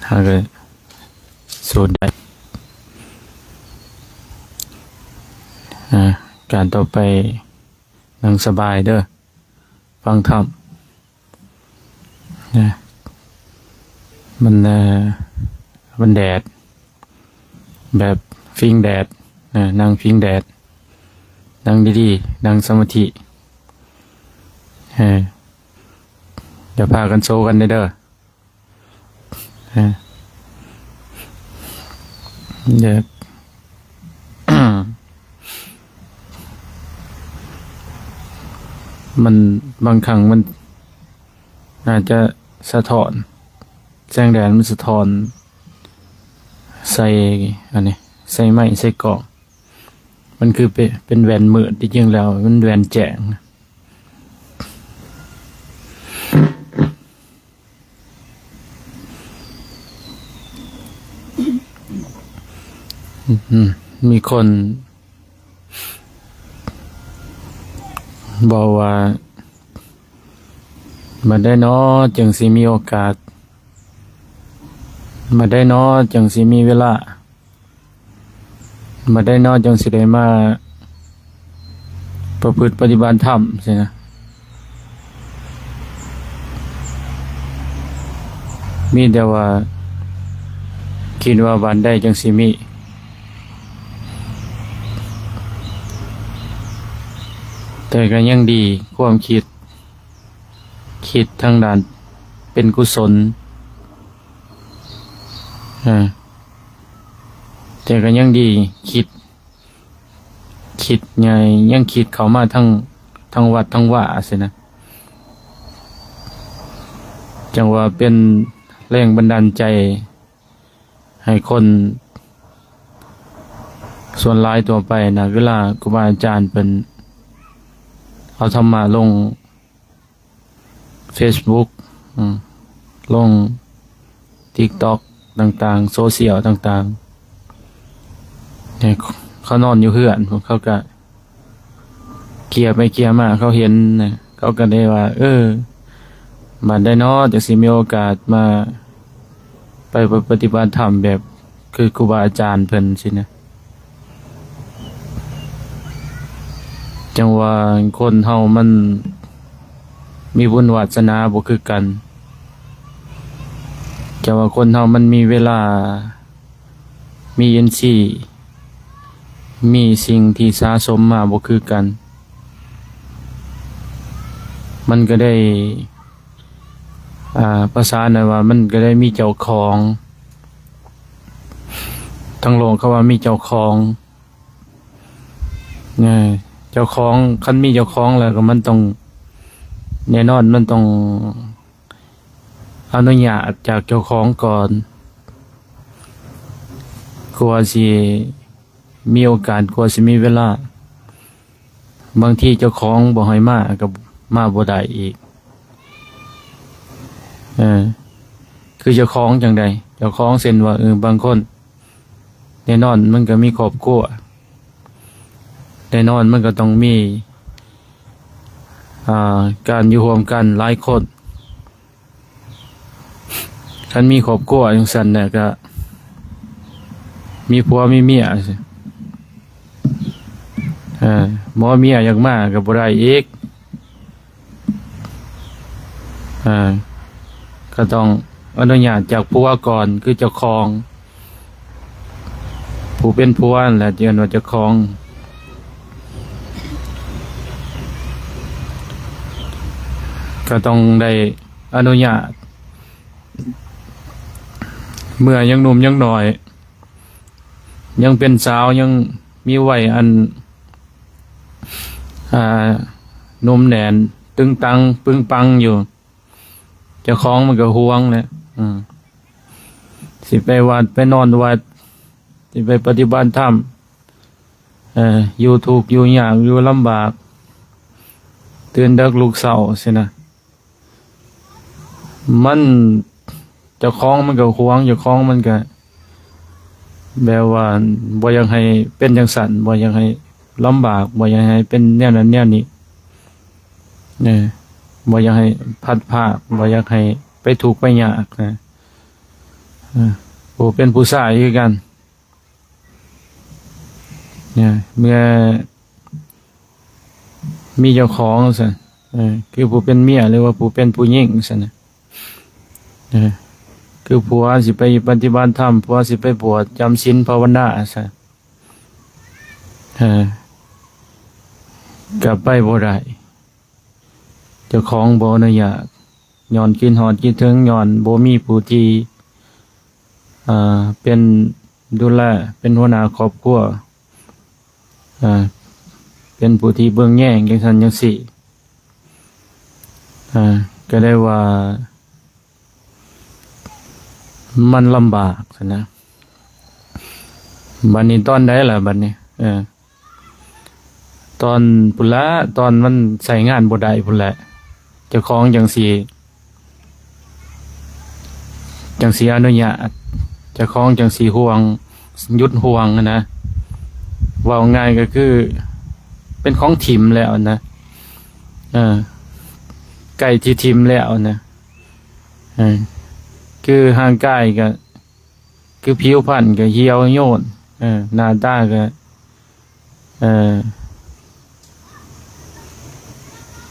ເຮົາກໍສູດໄດ້. ອາ ການຕໍ່ໄປ ນັ່ງສະບາຍເດີ ຟັງທຳນະ. ມັນ ເອີ ມັນແດດ ແບບພິງແດດນະ, ນັ່ງພິງແດດ, ນັ່ງດີໆ, ນັ່ງສະມາທິ. ເອີ ຢ່າພາກັນໂຊກັນເດີ. ເອີ ແບບ ມັນ ບາງຄັ້ງມັນອາດຈະສະທ້ອນ, ແສງແດດມັນສະທ້ອນໃສ່ອັນນີ້ ໃສ່ໄມ້ ໃສ່ກ້ອງ. ມັນຄືເປ ເປັນແວ່ນມືດ, ທີ່ຈິງແລ້ວມັນແວ່ນແຈ້ງ. ອືມ ມີຄົນບອກວ່າ ບັດໃດນໍຈຶ່ງຊິມີໂອກາດ? ບັດໃດນໍຈຶ່ງຊິມີເວລາ? ບັດໃດນໍຈຶ່ງຊິໄດ້ມາປະພຶດປະຕິບັດທຳຊີ້ນະ? ມີແຕ່ວ່າຄິດວ່າບັດໃດຈັ່ງຊິມີ, ແຕ່ກໍຍັງດີ ຄວາມຄິດ ຄິດທາງດ້ານເປັນກຸສົນ. ເອີ ແຕ່ກໍຍັງດີ ຄິດ ຄິດໃຫຍ່ ຍັງຄິດເຂົ້າມາທາງ ທາງວັດທາງວາຊີ້ນະ, ຈັ່ງວ່າເປັນແຮງບັນດານໃຈໃຫ້ຄົນສ່ວນຫຼາຍທົ່ວໄປນະ. ເວລາຄູບາອາຈານເພິ່ນເອົາທຳມະລົງ ເຟສບຸກ ອືມ ລົງຕິກຕັອກຕ່າງໆ ໂຊຊຽວຕ່າງໆ ໃຫ້ເຂົານອນຢູ່ເຮືອນ ພວກເຂົາກະເກ່ຍໄປເກ່ຍມາ ເຂົາເຫັນນະ ເຂົາກະໄດ້ວ່າ ເອີ ບາດໃດນໍຈັ່ງຊິມີໂອກາດມາ ໄປປະຕິບັດທຳແບບຄືຄູບາອາຈານເພິ່ນຊີ້ນະ. ຈັ່ງວ່າຄົນເຮົາມັນມີບຸນວາດສະໜາບໍ່ຄືກັນ, ຈັ່ງວ່າຄົນເຮົາມັນມີເວລາ, ມີອິນຊີ, ມີສິ່ງທີ່ສະສົມມາບໍ່ຄືກັນ, ມັນກໍໄດ້ ອ່າ ພາສານັ້ນວ່າມັນກໍໄດ້ມີເຈົ້າຂອງ, ທັງໂລກເຂົາວ່າມີເຈົ້າຂອງ, ເອີ ເຈົ້າຂອງ, ຄັນມີເຈົ້າຂອງແລ້ວກໍມັນຕ້ອງ ແນ່ນອນມັນຕ້ອງອະນຸຍາດຈາກເຈົ້າຂອງກ່ອນ ກວ່າຊິ ມີໂອກາດ ກວ່າຊິມີເວລາ, ບາງທີເຈົ້າຂອງບໍ່ໃຫ້ມາກໍມາບໍ່ໄດ້ອີກ. ເອີ ຄືເຈົ້າຂອງຈັ່ງໃດ? ເຈົ້າຂອງເຊັ່ນວ່າ ເອີ ບາງຄົນ ແນ່ນອນມັນກໍມີຄອບຄົວ, ແນ່ນອນມັນກໍຕ້ອງມີ ອ່າ ການຢູ່ຮ່ວມກັນຫຼາຍຄົນ. ຄັນມີຄອບຄົວຈັ່ງຊັ້ນນະ ກະມີຜົວມີເມຍ ເອີ ບໍ່ເມຍຢາກມາກໍບໍ່ໄດ້ອີກ, ເອີ ກໍຕ້ອງອະນຸຍາດຈາກຜົວກ່ອນ ຄືເຈົ້າຂອງ. ຜູ້ເປັນຜົວນັ້ນແຫຼະ ທີ່ເອີ້ນວ່າເຈົ້າຂອງ ກໍຕ້ອງໄດ້ອະນຸຍາດ. ເມື່ອຍັງໜຸ່ມຍັງນ້ອຍ ຍັງເປັນສາວ ຍັງມີໄວອັນ ອ່າ ໜຸ່ມແໜ້ນ ຕຶງຕັງປຶງປັງຢູ່ ເຈົ້າຂອງມັນກໍຫວງແຫຼະ ອືມ ຊິໄປວັດໄປນອນວັດ ຊິໄປປະຕິບັດທຳ ເອີ ຢູ່ທຸກຢູ່ຍາກຢູ່ລຳບາກ ຕື່ນເດິກລຸກເຊົ້າຊີ້ນະ ມັນ ເຈົ້າຂອງມັນກໍຫວງ ເຈົ້າຂອງມັນກໍແບບວ່າບໍ່ຢາກໃຫ້ເປັນຈັ່ງຊັ້ນ ບໍ່ຢາກໃຫ້ລຳບາກ ບໍ່ຢາກໃຫ້ເປັນແນວນັ້ນແນວນີ້ ເອີ ບໍ່ຢາກໃຫ້ພັດພາກ ບໍ່ຢາກໃຫ້ໄປທຸກໄປຍາກນະ. ເອີ ຜູ້ເປັນຜູ້ຊາຍຄືກັນ ເອີ ເມື່ອມີເຈົ້າຂອງຊັ້ນ ເອີ ຄືຜູ້ເປັນເມຍ ຫຼືວ່າຜູ້ເປັນຜູ້ຍິງຊັ້ນນະ ເອີ ຄືຜົວຊິໄປປະຕິບັດທຳ ຜົວຊິໄປບວດຈຳສິນພາວະນາຊັ້ນ ເອີ ກໍໄປບໍ່ໄດ້ ເຈົ້າຂອງບໍ່ອະນຸຍາດ ຍ້ອນຄິດຮອດຄິດເຖິງ ຍ້ອນບໍ່ມີຜູ້ທີ່ ເປັນດູແລ ເປັນຫົວໜ້າຄອບຄົວ ເປັນຜູ້ທີ່ເບິ່ງແຍງ ຈັ່ງຊັ້ນຈັ່ງຊີ້ ກໍໄດ້ວ່າ ມັນລຳບາກຊັ້ນນະ. ບັດນີ້ຕອນໃດລະບັດນີ້? ເອີ ຕອນພຸ້ນລະ ຕອນມັນໃຊ້ງານບໍ່ໄດ້ພຸ້ນແຫຼະ ເຈົ້າຂອງຈັ່ງຊິ ຈັ່ງຊິອະນຸຍາດ ເຈົ້າຂອງຈັ່ງຊິຫ່ວງ ຢຸດຫ່ວງຫັ້ນນະ. ເວົ້າງ່າຍກໍຄືເປັນຂອງຖິ້ມແລ້ວນະ ເອີ ໃກ້ຊິຖິ້ມແລ້ວນະ. ເອີ ຄືຮ່າງກາຍກໍ ຄືຜິວພັນກໍຫ່ຽວໂຍນ ເອີ ໜ້າຕາກໍ ເອີ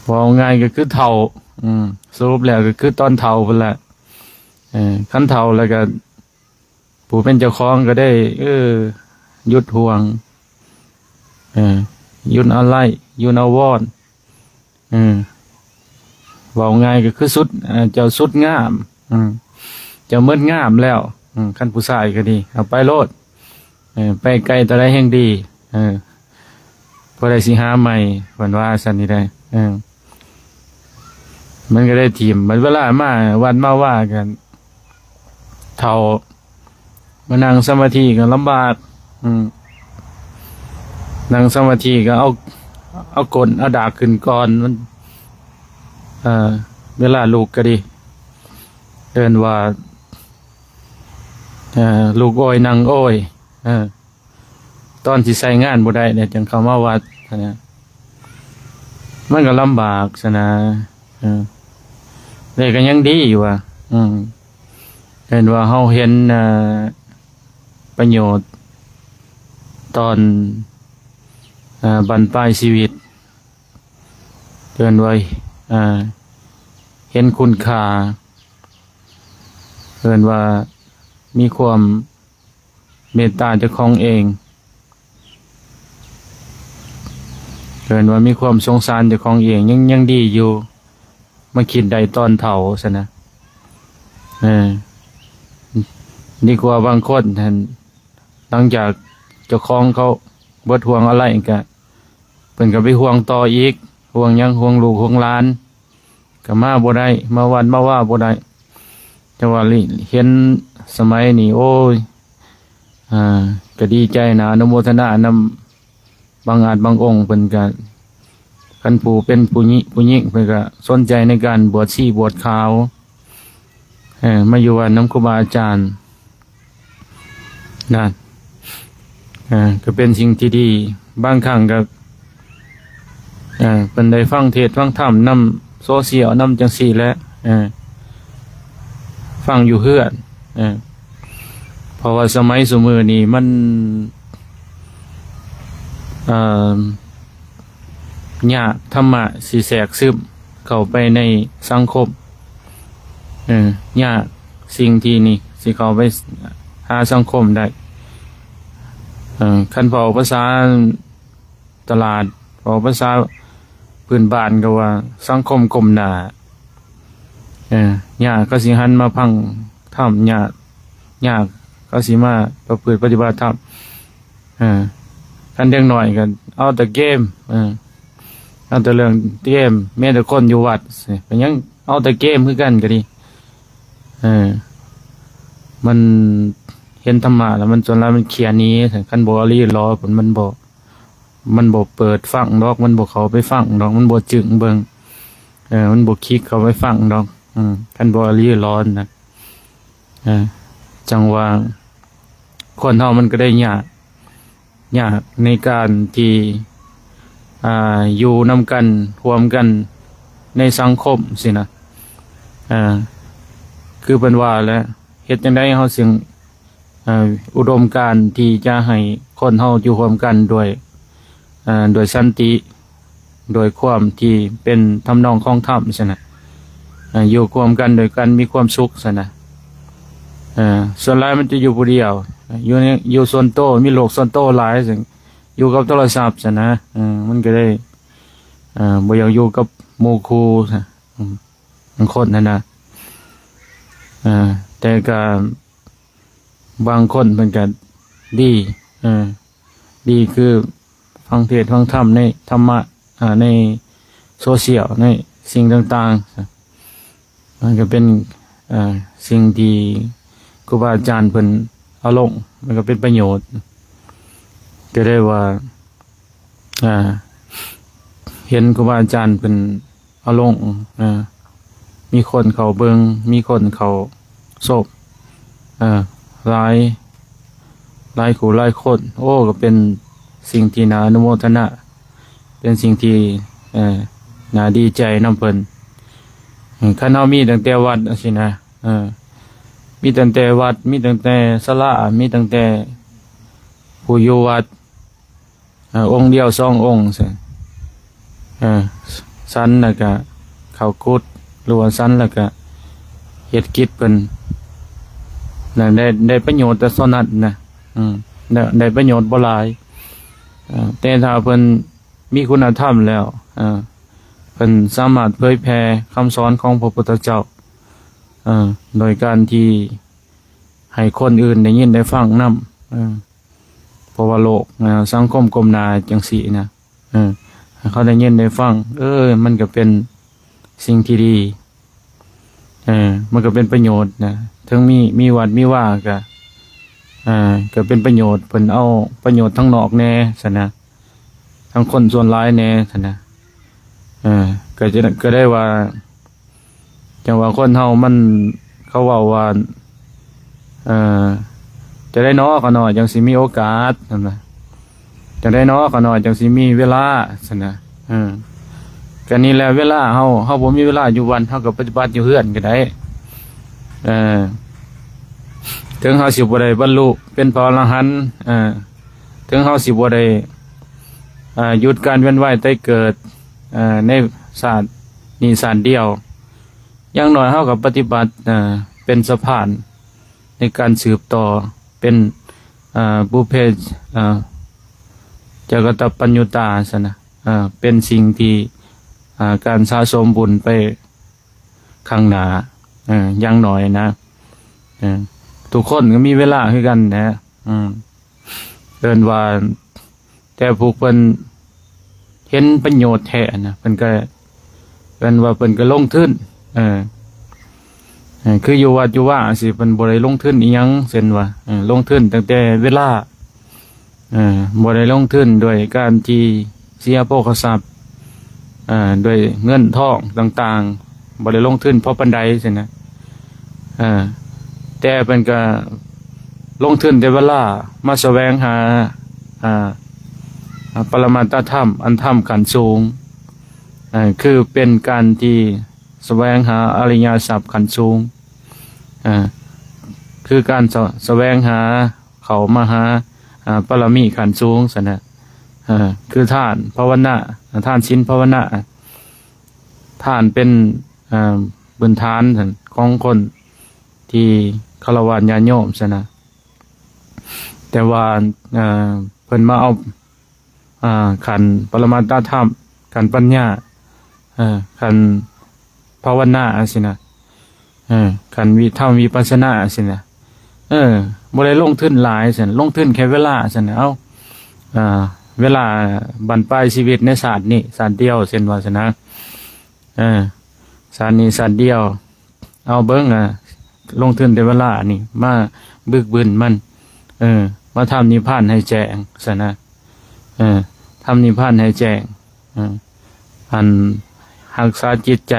ເວົ້າງ່າຍກໍຄືເຖົ້າ ອືມ ສະຫຼຸບແລ້ວກໍຄືຕອນເຖົ້າພຸ້ນແຫຼະ. ເອີ ຄັນເຖົ້າແລ້ວກໍ ຜູ້ເປັນເຈົ້າຂອງກໍໄດ້ ເອີ ຢຸດຫ່ວງ ເອີ ຢຸດອາໄລ ຢຸດອາວອນ ເອີ ເວົ້າງ່າຍກໍຄືສຸດ ເອີ ເຈົ້າສຸດງາມ ເອີ ເຈົ້າໝົດງາມແລ້ວ ເອີ ຄັນຜູ້ຊາຍກໍດີ ເອົາໄປໂລດ ເອີ ໄປໄກເທົ່າໃດແຮ່ງດີ ເອີ ຜູ້ໃດຊິຫາໃໝ່ ເພິ່ນວ່າຊັ້ນນີ້ໄດ໋ ເອີ ມັນກໍໄດ້ຖິ້ມ. ບັດເວລາມາວັດມາວາກັນ ເຖົ້າ ມານັ່ງສະມາທິກໍລຳບາກ ອືມ ນັ່ງສະມາທິກໍເອົາ ເອົາກົ້ນເອົາດາກຂຶ້ນກ່ອນ ມັນ ເອີ ເວລາລຸກກໍດີ ເອີ້ນວ່າ ເອີ ລຸກໂອຍນັ່ງໂອຍ ເອີ ຕອນຊິໃຊ້ງານບໍ່ໄດ້ແລ້ວຈຶ່ງເຂົ້າມາວັດຫັ້ນນະ ມັນກໍລຳບາກຊັ້ນນະ ເອີ ແຕ່ກໍຍັງດີຢູ່ວ່າ ເອີ ເຫັນວ່າເຮົາເຫັນ ເອີ ປະໂຫຍດຕອນ ເອີ ບັ້ນປາຍຊີວິດ ເອີ້ນວ່າ ເອີ ເຫັນຄຸນຄ່າ ເອີ້ນວ່າມີຄວາມ ເມດຕາເຈົ້າຂອງເອງ ເອີ້ນວ່າມີຄວາມສົງສານເຈົ້າຂອງເອງ ຍັງ ຍັງດີຢູ່ ມາຄິດໄດ້ຕອນເຖົ້າຊັ້ນນະ ເອີ ດີກວ່າບາງຄົນຫັ້ນ ຫຼັງຈາກເຈົ້າຂອງເຂົາເບິດຫ່ວງອາໄລ ກະ ເພິ່ນກໍໄປຫ່ວງຕໍ່ອີກ ຫ່ວງຫຍັງ ຫ່ວງລູກຫ່ວງຫຼານ ກໍມາບໍ່ໄດ້ ມາວັດມາວາບໍ່ໄດ້ ແຕ່ວ່າເຫັນສະໄໝນີ້ ໂອ້ຍ ອ່າ ກໍດີໃຈນະ ອະນຸໂມທະນານຳບາງອາດບາງອົງ ເພິ່ນກໍ ຄັນຜູ້ເປັນຜູ້ຍິ ຜູ້ຍິງ ເພິ່ນກໍສົນໃຈໃນການບວດຊີບວດຂາວ ເອີ ມາຢູ່ວັດນຳຄູບາອາຈານ ນັ້ນ ເອີ ກໍເປັນສິ່ງທີ່ດີ ບາງຄັ້ງກໍ ເອີ ເພິ່ນໄດ້ຟັງເທດຟັງທຳນຳໂຊຊຽວນຳຈັ່ງຊີ້ແຫຼະ ເອີ ຟັງຢູ່ເຮືອນ ເອີ ເພາະວ່າສະໄໝຊຸມື້ນີ້ມັນ ເອີ ຍາກທຳມະຊິແຊກຊຶມເຂົ້າໄປໃນສັງຄົມ ເອີ ຍາກສິ່ງທີ່ນີ້ຊິເຂົ້າໄປຫາສັງຄົມໄດ້ ເອີ ຄັນເວົ້າພາສາຕະຫຼາດ ເວົ້າພາສາພື້ນບ້ານກໍວ່າສັງຄົມກົ້ມໜ້າ ເອີ ຍາກເຂົາຊິຫັນມາຟັງທຳ ຍາກ ຍາກເຂົາຊິມາປະພຶດປະຕິບັດທຳ ເອີ ຄັນເດັກນ້ອຍກໍເອົາແຕ່ເກມ ເອີ ເອົາແຕ່ເລື່ອງເກມ ແມ້ແຕ່ຄົນຢູ່ວັດ ເປັນຫຍັງເອົາແຕ່ເກມຄືກັນກໍດີ ເອີ ມັນເຫັນທຳມະແລ້ວມັນ ສ່ວນຫຼາຍມັນເຄຍໜີ ຄັນບໍ່ອີ່ຫຼີຫຼໍ ມັນບໍ່ ມັນບໍ່ເປີດຟັງດອກ ມັນບໍ່ເຂົ້າໄປຟັງດອກ ມັນບໍ່ຈຶ້ງເບິ່ງ ເອີ ມັນບໍ່ຄລິກເຂົ້າໄປຟັງດອກ ເອີ ຄັນບໍ່ອີ່ຫຼີຫຼໍນະ ເອີ ຈັ່ງວ່າ ຄົນເຮົາມັນກໍໄດ້ຍາກ ຍາກໃນການທີ່ ອ່າ ຢູ່ນຳກັນ ຮ່ວມກັນໃນສັງຄົມຊີ້ນະ ເອີ ຄືເພິ່ນວ່າແຫຼະ ເຮັດຈັ່ງໃດເຮົາຈຶ່ງ ເອີ ອຸດົມການທີ່ຈະໃຫ້ຄົນເຮົາຢູ່ຮ່ວມກັນດ້ວຍ ເອີ ດ້ວຍສັນຕິ ດ້ວຍຄວາມທີ່ເປັນທຳນອງຂອງທຳຊັ້ນນະ ເອີ ຢູ່ຮ່ວມກັນໂດຍການມີຄວາມສຸກຊັ້ນນະ. ເອີ ສ່ວນຫຼາຍມັນຈະຢູ່ຜູ້ດຽວ ຢູ່ໃນ ຢູ່ສ່ວນໂຕ ມີໂລກສ່ວນໂຕຫຼາຍ ຢູ່ກັບໂທລະສັບຊັ້ນນະ ເອີ ມັນກໍໄດ້ ເອີ ບໍ່ຢາກຢູ່ກັບໝູ່ຄູ່ຊັ້ນ ອືມ ບາງຄົນຫັ້ນນະ ເອີ ແຕ່ກໍບາງຄົນເພິ່ນກໍດີ ເອີ ດີຄືຟັງເທດຟັງທຳໃນທຳມະ ເອີ ໃນໂຊຊຽວ ໃນສິ່ງຕ່າງໆ ມັນກໍເປັນ ເອີ ສິ່ງທີ່ຄູບາອາຈານເພິ່ນເອົາລົງ ມັນກໍເປັນປະໂຫຍດ ກໍໄດ້ວ່າ ເອີ ເຫັນຄູບາອາຈານເພິ່ນເອົາລົງ ເອີ ມີຄົນເຂົ້າເບິ່ງ ມີຄົນເຂົ້າຊົມ ເອີ ຫຼາຍ ຫຼາຍຄູ່ຫຼາຍຄົນ ໂອ້ ກໍເປັນສິ່ງທີ່ໜ້າອະນຸໂມທະນາ ເປັນສິ່ງທີ່ ເອີ ໜ້າດີໃຈນຳເພິ່ນ. ເອີ ຄັນເຮົາມີຕັ້ງແຕ່ວັດຈັ່ງຊີ້ນະ ເອີ ມີຕັ້ງແຕ່ວັດ ມີຕັ້ງແຕ່ສາລາ ມີຕັ້ງແຕ່ຜູ້ຢູ່ວັດ ເອີ ອົງດຽວສອງອົງຊັ້ນ ເອີ ສັນແລ້ວກະເຂົ້າກຸດ ຫຼືວ່າສັນແລ້ວກະເຮັດກິດເພິ່ນ ນັ້ນໄດ້ ໄດ້ປະໂຫຍດແຕ່ສ່ວນນັ້ນນະ ອືມ ໄດ້ ໄດ້ປະໂຫຍດບໍ່ຫຼາຍ ເອີ ແຕ່ຖ້າເພິ່ນມີຄຸນນະທຳແລ້ວ ເອີ ເພິ່ນສາມາດເຜີຍແຜ່ຄຳສອນຂອງພະພຸດທະເຈົ້າ ເອີ ໂດຍການທີ່ໃຫ້ຄົນອື່ນໄດ້ຍິນໄດ້ຟັງນຳ ເອີ ເພາະວ່າໂລກ ເອີ ສັງຄົມກົ້ມໜ້າຈັ່ງຊີ້ນະ ເອີ ໃຫ້ເຂົາໄດ້ຍິນໄດ້ຟັງ ເອີ ມັນກໍເປັນສິ່ງທີ່ດີ ເອີ ມັນກໍເປັນປະໂຫຍດນະ ເຖິງມີ ມີວັດມີວາກໍ ເອີ ກໍເປັນປະໂຫຍດ ເພິ່ນເອົາປະໂຫຍດທາງນອກແດ່ຊັ້ນນະ ທາງຄົນສ່ວນຫຼາຍແດ່ຊັ້ນນະ ເອີ ກໍຈະ ກໍໄດ້ວ່າ ຈັ່ງວ່າຄົນເຮົາມັນ ເຂົາເວົ້າວ່າ ເອີ ຈະໄດ້ນໍຂ້ານ້ອຍຈັ່ງຊິມີໂອກາດ ຫັ້ນນະ ຈະໄດ້ນໍຂ້ານ້ອຍຈັ່ງຊິມີເວລາ ຊັ້ນນະ ເອີ ກໍນີ້ແຫຼະ ເວລາເຮົາ ເຮົາບໍ່ມີເວລາຢູ່ວັດ ເຮົາກໍປະຕິບັດຢູ່ເຮືອນກໍໄດ້ ເອີ ເຖິງເຮົາຊິບໍ່ໄດ້ບັນລຸເປັນພະອໍລະຫັນ ເອີ ເຖິງເຮົາຊິບໍ່ໄດ້ ເອີ ຢຸດການວຽນວ່າຍຕາຍເກີດ ເອີ ໃນຊາດນີ້ຊາດດຽວ ຢ່າງໜ້ອຍເຮົາກໍປະຕິບັດ ເອີ ເປັນສະພານໃນການສືບຕໍ່ ເປັນ ເອີ ບຸບເພ ເອີ ຈັກກະຕະປັນຍຸຕາ ຊັ້ນນະ ເອີ ເປັນສິ່ງທີ່ ເອີ ການສະສົມບຸນໄປຂ້າງໜ້າ ເອີ ຢ່າງໜ້ອຍນະ ເອີ ທຸກຄົນກໍມີເວລາຄືກັນແຫຼະ ອືມ ເອີ້ນວ່າ ແຕ່ຜູ້ເພິ່ນເຫັນປະໂຫຍດແທ້ນະ ເພິ່ນກໍເອີ້ນວ່າເພິ່ນກໍລົງທຶນ ເອີ ເອີ ຄືຢູ່ວັດຢູ່ວາຈັ່ງຊີ້ ເພິ່ນບໍ່ໄດ້ລົງທຶນອີ່ຫຍັງ ເຊັ່ນວ່າ ເອີ ລົງທຶນຕັ້ງແຕ່ເວລາ ເອີ ບໍ່ໄດ້ລົງທຶນດ້ວຍການທີ່ເສຍໂພຄະຊັບ ເອີ ດ້ວຍເງິນທອງຕ່າງໆ ບໍ່ໄດ້ລົງທຶນພໍປານໃດ ຊີ້ນະ ເອີ ແຕ່ເພິ່ນກໍລົງທຶນແຕ່ເວລາມາສະແຫວງຫາ ອາ ອາ ປະລະມັດຕະທຳ ອັນທຳຂັ້ນສູງ ເອີ ຄືເປັນການທີ່ສະແຫວງຫາອະລິຍະຊັບຂັ້ນສູງ ເອີ ຄືການສະ ສະແຫວງຫາ ເຂົ້າມະຫາ ອາ ປາລະມີຂັ້ນສູງຊັ້ນນະ ເອີ ຄືທານ ພາວະນາ ທານ ສິນ ພາວະນາ ທານເປັນ ອາ ພື້ນຖານຂອງຄົນທີ່ຄາລະວາດຍາດໂຍມຊັ້ນນະ ແຕ່ວ່າ ອາ ເພິ່ນມາເອົາ ອາ ຂັ້ນປະລະມັດຕະທຳ ຂັ້ນປັນຍາ ເອີ ຂັ້ນພາວະນາຊີ້ນະ ເອີ ຂັ້ນວິ ທຳວິປັດສະນາຊີ້ນະ ເອີ ບໍ່ໄດ້ລົງທຶນຫຼາຍຊັ້ນ ລົງທຶນແຄ່ເວລາຊັ້ນ ເອົາ ອາ ເວລາບັ້ນປາຍຊີວິດໃນຊາດນີ້ຊາດດຽວ ເຊັ່ນວ່າຊັ້ນນະ ເອີ ຊາດນີ້ຊາດດຽວ ເອົາເບິ່ງ ອາ ລົງທຶນແຕ່ເວລານີ້ມາບຶກບຶນມັນ ເອີ ມາທຳນິບພານໃຫ້ແຈ້ງຊັ້ນນະ ເອີ ທຳນິບພານໃຫ້ແຈ້ງ ເອີ ອັນຮັກສາຈິດໃຈ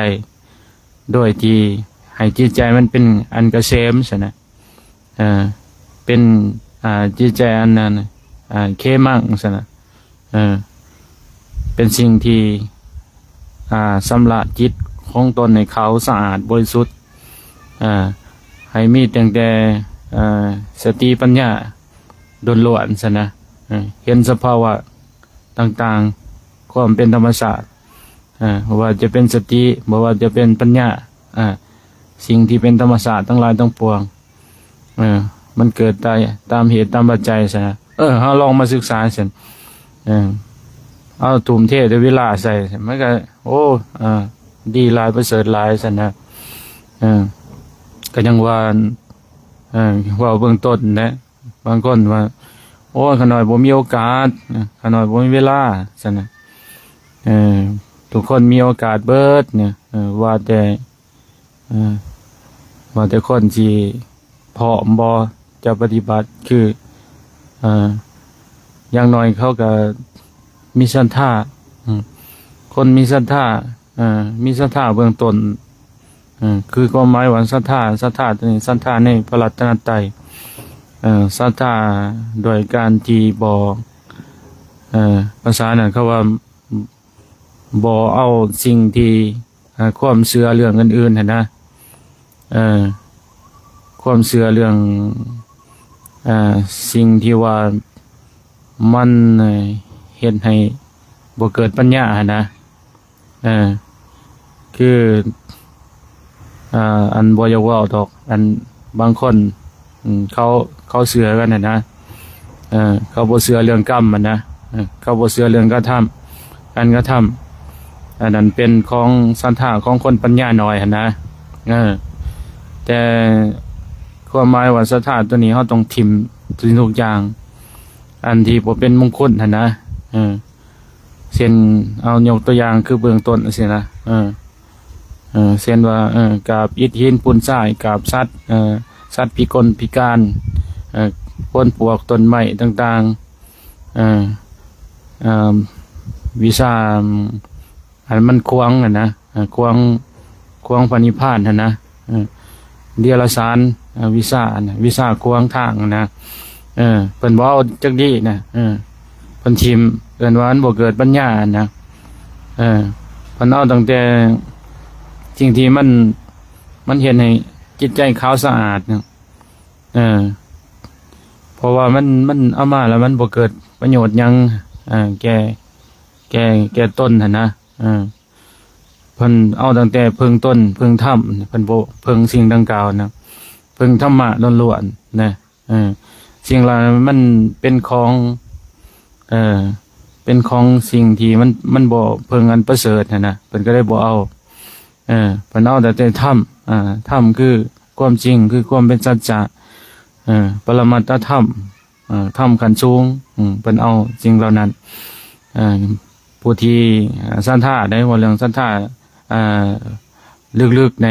ໂດຍທີ່ໃຫ້ຈິດໃຈມັນເປັນອັນກະເສມຊັ້ນນະ ເອີ ເປັນ ອາ ຈິດໃຈອັນນັ້ນ ອາ ເຄມັງຊັ້ນນະ ເອີ ເປັນສິ່ງທີ່ ອາ ຊຳລະຈິດຂອງຕົນໃຫ້ຂາວສະອາດບໍລິສຸດ ອາ ໃຫ້ມີຕັ້ງແຕ່ ເອີ ສະຕິປັນຍາລ້ວນໆຊັ້ນນະ ເອີ ເຫັນສະພາວະຕ່າງໆ ຄວາມເປັນທຳມະຊາດ ເອີ ບໍ່ວ່າຈະເປັນສະຕິ ບໍ່ວ່າຈະເປັນປັນຍາ ເອີ ສິ່ງທີ່ເປັນທຳມະຊາດທັງຫຼາຍທັງປວງ ເອີ ມັນເກີດໄດ້ຕາມເຫດຕາມປັດໄຈຊັ້ນນະ ເອີ ເຮົາລອງມາສຶກສາຊັ້ນ ເອີ ເອົາທຸ່ມເທແຕ່ເວລາໃສ່ ມັນກໍ ໂອ້ ເອີ ດີຫຼາຍປະເສີດຫຼາຍຊັ້ນນະ ເອີ ກໍຍັງວ່າ ເອີ ເວົ້າເບື້ອງຕົ້ນແຫຼະ ບາງຄົນວ່າ ໂອ້ຍ ຂ້ານ້ອຍບໍ່ມີໂອກາດ ເອີ ຂ້ານ້ອຍບໍ່ມີເວລາ ຊັ້ນນະ ເອີ ທຸກຄົນມີໂອກາດເບິດນະ ເອີ ວ່າແຕ່ ເອີ ວ່າແຕ່ຄົນຊິພ້ອມບໍ່ຈະປະຕິບັດ ຄື ເອີ ຢ່າງໜ້ອຍເຂົາກໍມີສັດທາ ອືມ ຄົນມີສັດທາ ເອີ ມີສັດທາເບື້ອງຕົ້ນ ເອີ ຄືຄວາມໝາຍວ່າສັດທາ ສັດທາຕົວນີ້ ສັດທາໃນພະລັດຕະນະໄຕ ເອີ ສັດທາດ້ວຍການທີ່ບໍ່ ເອີ ພາສານັ້ນເຂົາວ່າ ບໍ່ເອົາສິ່ງທີ່ ເອີ ຄວາມເຊື່ອເລື່ອງອື່ນໆຫັ້ນນະ ເອີ ຄວາມເຊື່ອເລື່ອງ ເອີ ສິ່ງທີ່ວ່າມັນ ເອີ ເຮັດໃຫ້ບໍ່ເກີດປັນຍາຫັ້ນນະ ເອີ ຄື ເອີ ອັນບໍ່ຢາກເວົ້າດອກ ອັນບາງຄົນ ເຂົາ ເຂົາເຊື່ອກັນຫັ້ນນະ ເອີ ເຂົາບໍ່ເຊື່ອເລື່ອງກຳຫັ້ນນະ ເອີ ເຂົາບໍ່ເຊື່ອເລື່ອງກະທຳ ການກະທຳ ອັນນັ້ນເປັນຂອງສັດທາຂອງຄົນປັນຍາໜ້ອຍຫັ້ນນະ ເອີ ແຕ່ຄວາມໝາຍວ່າສັດທາຕົວນີ້ ເຮົາຕ້ອງຖິ້ມທຸກສິ່ງທຸກຢ່າງ ອັນທີ່ບໍ່ເປັນມົງຄຸນຫັ້ນນະ ເອີ ເຊັ່ນ ເອົາຍົກຕົວຢ່າງຄືເບື້ອງຕົ້ນຊີ້ນະ ເອີ ເອີ ເຊັ່ນວ່າ ເອີ ກາບອິດຫີນປູນຊາຍ ກາບສັດ ເອີ ສັດພິກົນພິການ ເອີ ໂພນປວກຕົ້ນໄມ້ຕ່າງໆ ເອີ ເອີ ວິຊາ ອັນມັນຂວາງຫັ້ນນະ ເອີ ຂວາງ ຂວາງພະນິບພານຫັ້ນນະ ເອີ ເດຍລະສານ ເອີ ວິຊາ ອັນ ວິຊາຂວາງທາງຫັ້ນນະ ເອີ ເພິ່ນບໍ່ເອົາຈັກດີ້ນະ ເອີ ເພິ່ນຖິ້ມ ເອີ້ນວ່າມັນບໍ່ເກີດປັນຍາຫັ້ນນະ ເອີ ເພິ່ນເອົາຕັ້ງແຕ່ສິ່ງທີ່ມັນ ມັນເຮັດໃຫ້ຈິດໃຈຂາວສະອາດນະ ເອີ ເພາະວ່າມັນ ມັນເອົາມາແລ້ວມັນບໍ່ເກີດປະໂຫຍດຫຍັງ ເອີ ແກ່ ແກ່ ແກ່ຕົນຫັ້ນນະ ເອີ ເພິ່ນເອົາຕັ້ງແຕ່ເພິ່ງຕົນ ເພິ່ງທຳ ເພິ່ນບໍ່ເພິ່ງສິ່ງດັ່ງກ່າວນະ ເພິ່ງທຳມະລ້ວນໆນະ ເອີ ສິ່ງເຫຼົ່ານັ້ນມັນເປັນຂອງ ເອີ ເປັນຂອງສິ່ງທີ່ມັນ ມັນບໍ່ເພິ່ງອັນປະເສີດຫັ້ນນະ ເພິ່ນກໍເລີຍບໍ່ເອົາ ເອີ ເພິ່ນເອົາແຕ່ ແຕ່ທຳ ເອີ ທຳຄືຄວາມຈິງ ຄືຄວາມເປັນສັດຈະ ເອີ ປະລະມັດຕະທຳ ເອີ ທຳຂັ້ນສູງ ເອີ ເພິ່ນເອົາສິ່ງເຫຼົ່ານັ້ນ ເອີ ຜູ້ທີ່ສັດທາໄດ້ ເວົ້າເລື່ອງສັດທາ ເອີ ເລິກໆໃນ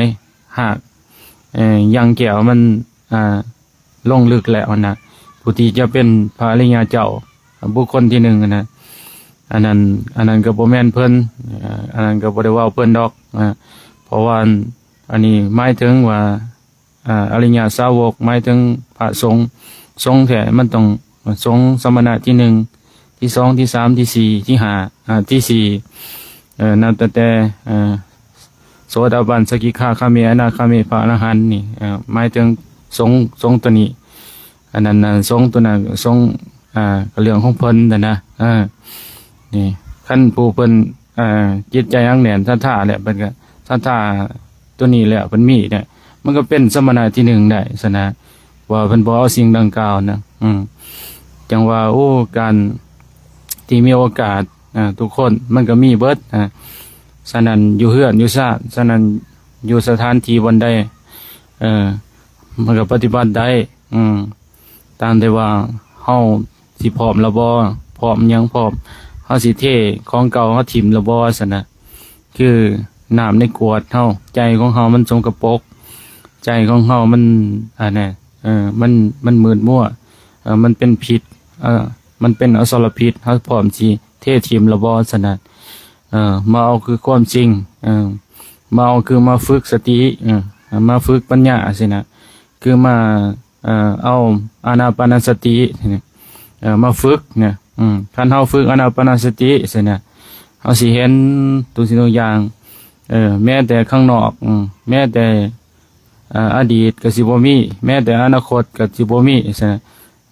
ຮາກ ເອີ ຢ່າງແກ້ວມັນ ເອີ ລົງເລິກແລ້ວຫັ້ນນະ ຜູ້ທີ່ຈະເປັນພະອະລິຍະເຈົ້າ ບຸກຄົນທີໜຶ່ງຫັ້ນນະ ອັນນັ້ນ ອັນນັ້ນກໍບໍ່ແມ່ນເພິ່ນ ເອີ ອັນນັ້ນກໍບໍ່ໄດ້ເວົ້າເພິ່ນດອກ ເອີ ເພາະວ່າອັນນີ້ໝາຍເຖິງວ່າ ອາ ອະລິຍະສາວົກ ໝາຍເຖິງພະສົງ ສົງແທ້ມັນຕ້ອງສົງສະມະນະທີໜຶ່ງ ທີສອງ ທີສາມ ທີສີ່ ທີຫ້າ ອາ ທີສີ່ ເອີ ນັບຕັ້ງແຕ່ ເອີ ໂສດາບັນ ສະກິທາຄາມີ ອະນາຄາມີ ພະອະລະຫັນນີ້ ເອີ ໝາຍເຖິງສົງ ສົງຕົວນີ້ ອັນນັ້ນນະ ສົງຕົວນັ້ນ ສົງ ອາ ກໍເລື່ອງຂອງເພິ່ນຫັ້ນນະ ເອີ ນີ້ ຄັນຜູ້ເພິ່ນ ເອີ ຈິດໃຈໜັກແໜ້ນ ສັດທາແລ້ວ ເພິ່ນກໍສັດທາຕົວນີ້ແລ້ວ ເພິ່ນມີແລ້ວ ມັນກໍເປັນສະມະນະທີໜຶ່ງໄດ້ຊັ້ນນະ ວ່າເພິ່ນບໍ່ເອົາສິ່ງດັ່ງກ່າວນະ ອືມ ຈັ່ງວ່າ ໂອ້ ການທີ່ມີໂອກາດ ອາ ທຸກຄົນມັນກໍມີເບິດ ອາ ສະນັ້ນຢູ່ເຮືອນຢູ່ຊານ ສະນັ້ນຢູ່ສະຖານທີ່ບ່ອນໃດ ເອີ ມັນກໍປະຕິບັດໄດ້ ອືມ ຕາມແຕ່ວ່າເຮົາຊິພ້ອມແລ້ວບໍ່ ພ້ອມຫຍັງ ພ້ອມ ເຮົາຊິເທຂອງເກົ່າເຮົາຖິ້ມແລ້ວບໍ່ ຊັ້ນນະ ຄືນ້ຳໃນກວດເຮົາ ໃຈຂອງເຮົາມັນສົກກະປົກ ໃຈຂອງເຮົາມັນ ອັນນັ້ນ ເອີ ມັນ ມັນມືດມົວ ເອີ ມັນເປັນພິດ ເອີ ມັນເປັນອະສອລະພິດ ເຮົາພ້ອມຊິເທຖິ້ມແລ້ວບໍ່ ຊັ້ນນະ ເອີ ມາເອົາຄືຄວາມຈິງ ເອີ ມາເອົາຄືມາຝຶກສະຕິ ເອີ ມາຝຶກປັນຍາ ຊີ້ນະ ຄືມາ ເອີ ເອົາອານາປານະສະຕິ ເອີ ມາຝຶກນະ ອືມ ຄັນເຮົາຝຶກອານາປານະສະຕິ ຊີ້ນະ ເຮົາຊິເຫັນທຸກສິ່ງທຸກຢ່າງ ເອີ ແມ້ແຕ່ຂ້າງນອກ ອືມ ແມ້ແຕ່ ອາ ອະດີດກໍຊິບໍ່ມີ, ແມ້ແຕ່ອະນາຄົດກໍຊິບໍ່ມີ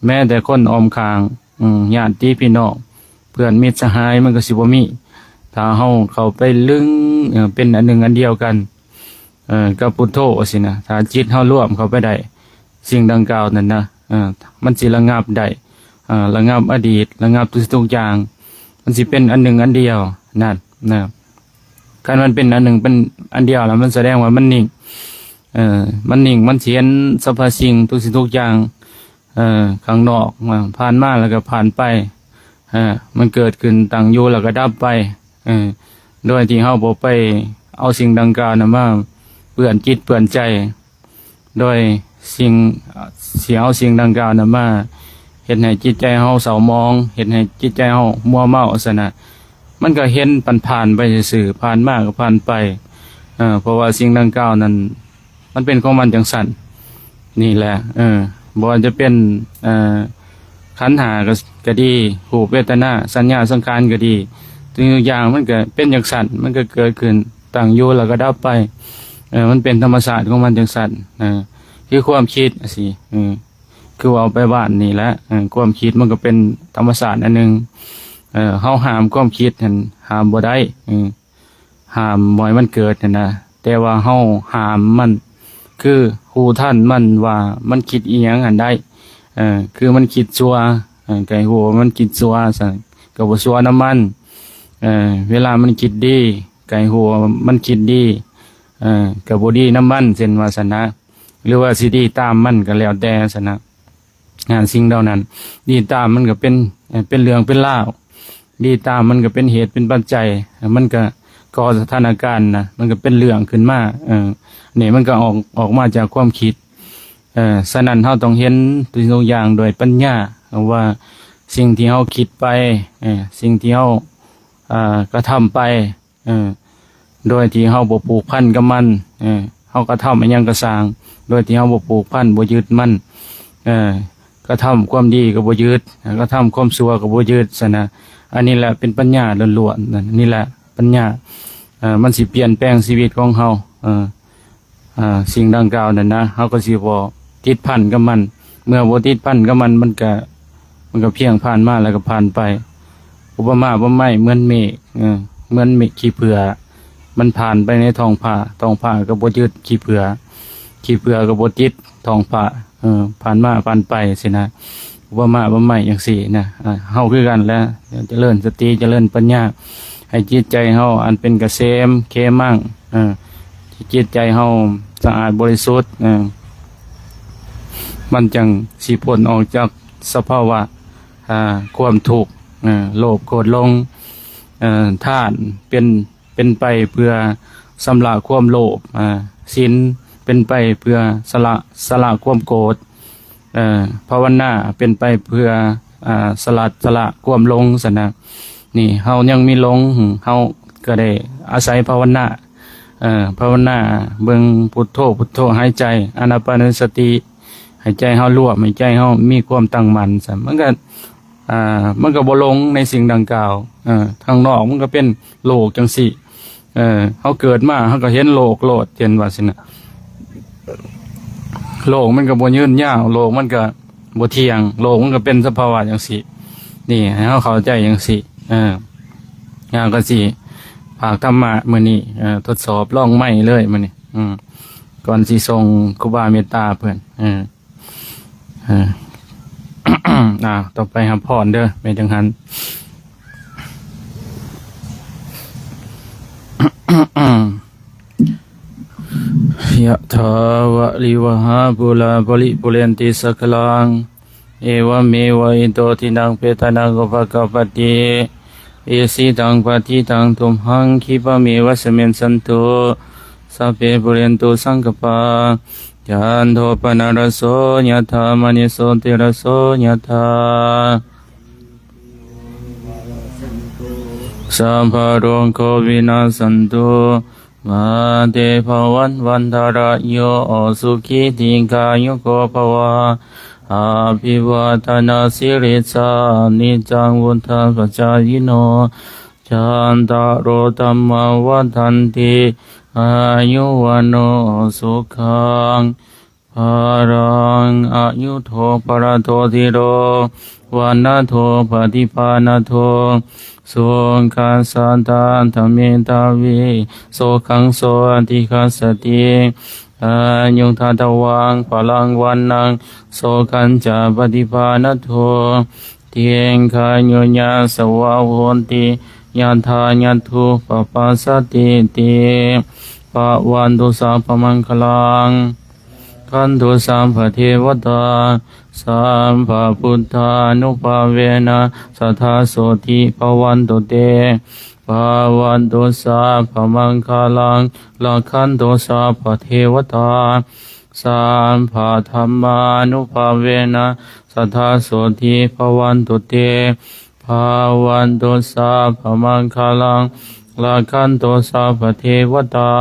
ແມ້ແຕ່ຄົນອ້ອມຂ້າງ ອາ ຍາດຕິພີ່ນ້ອງ ເພື່ອນມິດສະຫາຍ ມັນກໍຊິບໍ່ມີ ຖ້າເຮົາເຂົ້າໄປລຶ້ງ ເປັນອັນໜຶ່ງອັນດຽວກັນ ເອີ ກັບພຸດໂທຊີ້ນະ. ຖ້າຈິດເຮົາລວມເຂົ້າໄປໄດ້ ສິ່ງດັ່ງກ່າວນັ້ນນະ ເອີ ມັນຊິລະງັບໄດ້ ເອີ ລະງັບອະດີດ ລະງັບທຸກສິ່ງທຸກຢ່າງ ມັນຊິເປັນອັນໜຶ່ງອັນດຽວນັ້ນນະ. ຄັນມັນເປັນອັນໜຶ່ງເປັນອັນດຽວແລ້ວ ມັນສະແດງວ່າມັນນິ່ງ ເອີ ມັນນິ່ງ ມັນຊິເຫັນສັບພະສິ່ງທຸກສິ່ງທຸກຢ່າງ ເອີ ຂ້າງນອກ ວ່າຜ່ານມາແລ້ວກໍຜ່ານໄປ ເອີ ມັນເກີດຂຶ້ນ ຕັ້ງຢູ່ ແລ້ວກໍດັບໄປ ເອີ ໂດຍທີ່ເຮົາບໍ່ໄປເອົາສິ່ງດັ່ງກ່າວນັ້ນມາເປື້ອນຈິດເປື້ອນໃຈ ໂດຍສິ່ງ ຊິເອົາສິ່ງດັ່ງກ່າວນັ້ນມາເຮັດໃຫ້ຈິດໃຈເຮົາເສົ້າໝອງ ເຮັດໃຫ້ຈິດໃຈເຮົາມົວເມົາຊັ້ນນະ. ມັນກໍເຫັນຜ່ານໆໄປຊື່ໆ ຜ່ານມາກໍຜ່ານໄປ ເອີ ເພາະວ່າສິ່ງດັ່ງກ່າວນັ້ນ ມັນເປັນຂອງມັນຈັ່ງຊັ້ນນີ້ແຫຼະ ເອີ ບໍ່ວ່າຈະເປັນ ເອີ ຂັນຫ້າກໍ ກໍດີ ຮູບ ເວທະນາ ສັນຍາ ສັງຂານກໍດີ ທຸກຢ່າງມັນກໍເປັນຈັ່ງຊັ້ນ ມັນກໍເກີດຂຶ້ນ ຕັ້ງຢູ່ ແລ້ວກໍດັບໄປ ເອີ ມັນເປັນທຳມະຊາດຂອງມັນຈັ່ງຊັ້ນ ເອີ ຄືຄວາມຄິດຈັ່ງຊີ້ ເອີ ຄືເວົ້າໄປວານນີ້ແຫຼະ ເອີ ຄວາມຄິດມັນກໍເປັນທຳມະຊາດອັນໜຶ່ງ ເອີ ເຮົາຫ້າມຄວາມຄິດຫັ້ນ ຫ້າມບໍ່ໄດ້ ເອີ ຫ້າມບໍ່ໃຫ້ມັນເກີດຫັ້ນນະ ແຕ່ວ່າເຮົາຫ້າມມັນ ຄືຮູ້ທັນມັນວ່າມັນຄິດອີ່ຫຍັງຫັ້ນໄດ໋ ເອີ ຄືມັນຄິດຊົ່ວ ເອີ ໃຫ້ຮູ້ວ່າມັນຄິດຊົ່ວຊັ້ນ ກໍບໍ່ຊົ່ວນຳມັນ ເອີ ເວລາມັນຄິດດີ ໃຫ້ຮູ້ວ່າມັນຄິດດີ ເອີ ກໍບໍ່ດີນຳມັນ ເຊັ່ນວ່າຊັ້ນນະ ຫຼືວ່າຊິດີຕາມມັນກໍແລ້ວແຕ່ຊັ້ນນະ. ງານສິ່ງເຫຼົ່ານັ້ນ ດີຕາມມັນກໍເປັນ ເປັນເລື່ອງເປັນລາວ ດີຕາມມັນກໍເປັນເຫດເປັນປັດໄຈ ມັນກໍກໍ່ສະຖານະການນະ ມັນກໍເປັນເລື່ອງຂຶ້ນມາ ເອີ ນີ້ມັນກໍອອກ ອອກມາຈາກຄວາມຄິດ ເອີ ສະນັ້ນເຮົາຕ້ອງເຫັນທຸກສິ່ງທຸກຢ່າງດ້ວຍປັນຍາ ວ່າສິ່ງທີ່ເຮົາຄິດໄປ ເອີ ສິ່ງທີ່ເຮົາ ເອີ ກະທຳໄປ ເອີ ໂດຍທີ່ເຮົາບໍ່ຜູກພັນກັບມັນ ເອີ ເຮົາກະທຳອີ່ຫຍັງກໍຊ່າງ ໂດຍທີ່ເຮົາບໍ່ຜູກພັນ ບໍ່ຍຶດມັນ ເອີ ກະທຳຄວາມດີກໍບໍ່ຍຶດ ກະທຳຄວາມຊົ່ວກໍບໍ່ຍຶດຊັ້ນນະ. ອັນນີ້ແຫຼະເປັນປັນຍາລ້ວນໆ ນີ້ແຫຼະປັນຍາ ເອີ ມັນຊິປ່ຽນແປງຊີວິດຂອງເຮົາ ເອີ ອ່າ ສິ່ງດັ່ງກ່າວນັ້ນນະ ເຮົາກໍຊິບໍ່ຕິດພັນກັບມັນ ເມື່ອບໍ່ຕິດພັນກັບມັນ ມັນກະ ມັນກະພຽງຜ່ານມາແລ້ວກໍຜ່ານໄປ. ອຸປະມາອຸປະໄມເໝືອນເມກ ເອີ ເໝືອນເມກຂີ້ເຜືອ ມັນຜ່ານໄປໃນທ້ອງຟ້າ ທ້ອງຟ້າກໍບໍ່ຍຶດຂີ້ເຜືອ ຂີ້ເຜືອກໍບໍ່ຕິດທ້ອງຟ້າ ເອີ ຜ່ານມາຜ່ານໄປຊີ້ນະ. ອຸປະມາອຸປະໄມຈັ່ງຊີ້ນະ ເຮົາຄືກັນແຫຼະ ຈະເລີນສະຕິ ຈະເລີນປັນຍາ ໃຫ້ຈິດໃຈເຮົາອັນເປັນກະເສມເຂມັງ ເອີ ຈິດໃຈເຮົາສະອາດບໍລິສຸດ ເອີ ມັນຈັ່ງຊິພົ້ນອອກຈາກສະພາວະ ອ່າ ຄວາມທຸກ ເອີ ໂລບໂກດຫຼົງ ເອີ ທານເປັນ ເປັນໄປເພື່ອຊຳລະຄວາມໂລບ ອ່າ ສິນເປັນໄປເພື່ອຊະລະ ຊະລະຄວາມໂກດ ເອີ ພາວະນາເປັນໄປເພື່ອ ອ່າ ສະລະ ຊະລະຄວາມຫຼົງຊັ້ນນະ. ນີ້ເຮົາຍັງມີຫຼົງ ເຮົາກໍໄດ້ອາໄສພາວະນາ ເອີ ພາວະນາເບິ່ງພຸດໂທ ພຸດໂທ ຫາຍໃຈ ອານາປານະສະຕິ ໃຫ້ໃຈເຮົາລວມ ໃຫ້ໃຈເຮົາມີຄວາມຕັ້ງໝັ້ນ ຊັ້ນມັນກໍ ອ່າ ມັນກໍບໍ່ຫຼົງໃນສິ່ງດັ່ງກ່າວ ເອີ ທາງນອກມັນກໍເປັນໂລກຈັ່ງຊີ້ ເອີ ເຮົາເກີດມາເຮົາກໍເຫັນໂລກໂລດ ເຊັ່ນວ່າຊີ້ນະ ໂລກມັນກໍບໍ່ຍືນຍາວ ໂລກມັນກໍບໍ່ທ່ຽງ ໂລກມັນກໍເປັນສະພາວະຈັ່ງຊີ້. ນີ້ໃຫ້ເຮົາເຂົ້າໃຈຈັ່ງຊີ້ ເອີ ເຮົາກໍຊິພາກທຳມະມື້ນີ້ ເອີ ທົດສອບລອງໄມເລີຍມື້ນີ້ ອືມ ກ່ອນຊິສົ່ງຄູບາເມດຕາເພິ່ນ ເອີ ເອີ ອ່າ ຕໍ່ໄປຮັບພອນເດີ ແມ່ນຈັ່ງຫັ້ນ. ຍະຖາ ວາລິວະຫາ ປູລາ ປະລິປູເຣນຕິ ສາຄະລັງ ເອວະເມວະ ອິໂຕ ທິນນະ ເປຕານັງ ອຸປະກັບປະຕິ ອິຊິຕັງ ປັດຖິຕັງ ຕຸມຫັງ ຂິປະເມວະ ສະມິຊສັນຕຸ ສັບເພ ປູເຣນຕຸ ສັງກະປາ ຈັນໂທ ປະນະລະໂສ ຍະຖາ ມະນີ ໂຊຕິລະໂສ ຍະຖາ ສັບພະໂລໂຄ ວິນາສັນຕຸ ມາເຕ ພະວັດວັນຕະລາໂຍ ສຸຂີ ດີຄາຍຸໂກ ພະວະ ອະພິວາທະນະສີລິສາ ນິຈຈັງ ວຸດທາປະຈາຍິໂນ ຈັດຕາໂລ ທຳມາ ວັດທັນຕິ ອາຍຸວັນໂນສຸຂັງພະລັງ ອາຍຸໂທພະລະໂທ ທີໂລວັນນະໂທ ປະຕິພານະໂທ ສຸຂັດສະຕາທະເມທາວີ ສຸຂັງໂສອະທິຄັດສະຕິ ອາຍຸທະຕະວັງພະລັງວັນນັງ ສຸຂັນຈະປະຕິພານະໂທ ທີຄາຍຸຍາສະວະໂຫຕິ ຍະຖາຍະທຸປະປັດສະຕິ ຕິພະວັນຕຸສັບພະມັງຄະລັງ ຄັນຕຸສັບພະເທວະຕາ ສັບພະພຸດທານຸພາເວນະ ສະທາໂສຕິພະວັນຕຸເຕ ພະວັນຕຸສັບພະມັງຄະລັງ ລັກຂັນຕຸສັບພະເທວະຕາ ສັບພະທຳມານຸພາເວນະ ສະທາໂສຕິພະວັນຕຸເຕ ພະວັນຕຸສັບພະມັງຄະລັງ ລັກຂັນຕຸສັບພະເທວະຕາ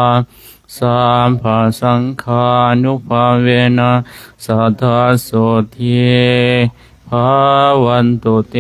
ສັບພະສັງຄານຸພາເວນະ ສະທາໂສຕິພະວັນຕຸເຕ.